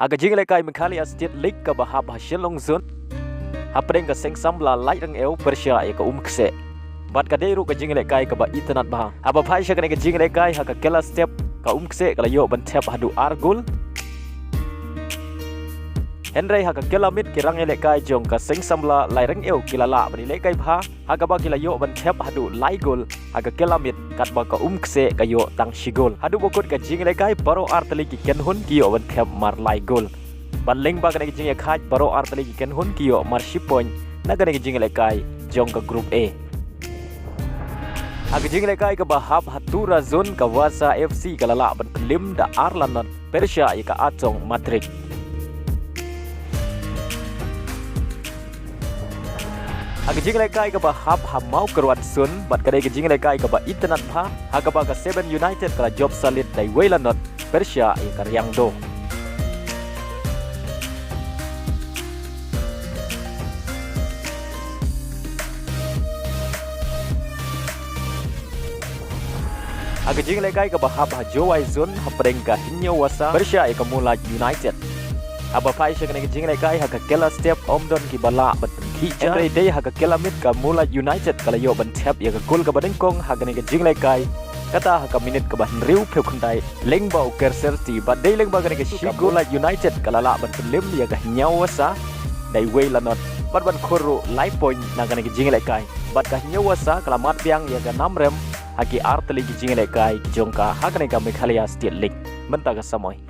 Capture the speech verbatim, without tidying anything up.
Ha ka jingïalehkai Meghalaya State League kaba hap ha Shillong Zone, hapdeng ka Seng Samla Laitrengew pyrshah ïa ka Umkse. Bad ka dei ruh ka jingïalehkai kaba itynnad bha. Haba phai sha kane ka jingïalehkai ha ka kylla step, ka Umkse ka la ïoh ban thep haduh ar gol. Hynrei ha ka kylla miet ki rangïalehkai jong ka Seng Samla Laitrengew ki la lah ban ïalehkai bha, ha kaba ki la ïoh ban thep haduh lai gol ha ka kylla miet, katba ka Umkse ka ïoh tang shi gol. Haduh ba kut ka jingïalehkai baroh artylli ki kynhun ki ïoh ban thep mar lai gol. Bad lyngba kane ka jingïakhaid baroh artylli ki kynhun ki ïoh mar shi point na kane ka jingïalehkai jong ka Group A. Ha ka jingïalehkai kaba hap ha Tura Zone, ka Wasa F C ka la lah ban pynliem da ar la not pyrshah ïa ka Atong Matric. Ha ka jingïalehkai kaba hap ha Mawkyrwat Zone, bad ka dei ka jingïalehkai kaba itynnad bha, ha kaba ka Seven United ka la jop salit da iwei la not pyrshah ïa ka Riangdo. Ha ka jingïalehkai kaba hap ha Jowai Zone, hapdeng ka Hynñiewwasa pyrshah ïa ka Mulaj United. Haba phai sha kane ka jingïalehkai ha ka kylla step ym don kiba lah ban pynkhih ja. Hynrei dei ha ka kylla miet ka Mulaj United ka la ïoh ban thep ïa ka gol kaba nyngkong ha kane ka jingïalehkai, kata ha ka minit kaba hynriewphew khyndai lyngba u Kerserti, bad dei lyngba kane ka shi gol ka Mulaj United ka la lah ban pynliem ïa ka Hynñiewwasa da iwei la not, bad ban khur ruh lai point na kane ka jingïalehkai. Bad ka Hynñiewwasa ka la mad biang ïa ka nam rem ha ki artylli ki jingïalehkai jong ka ha kane ka Meghalaya State League mynta ka samoi.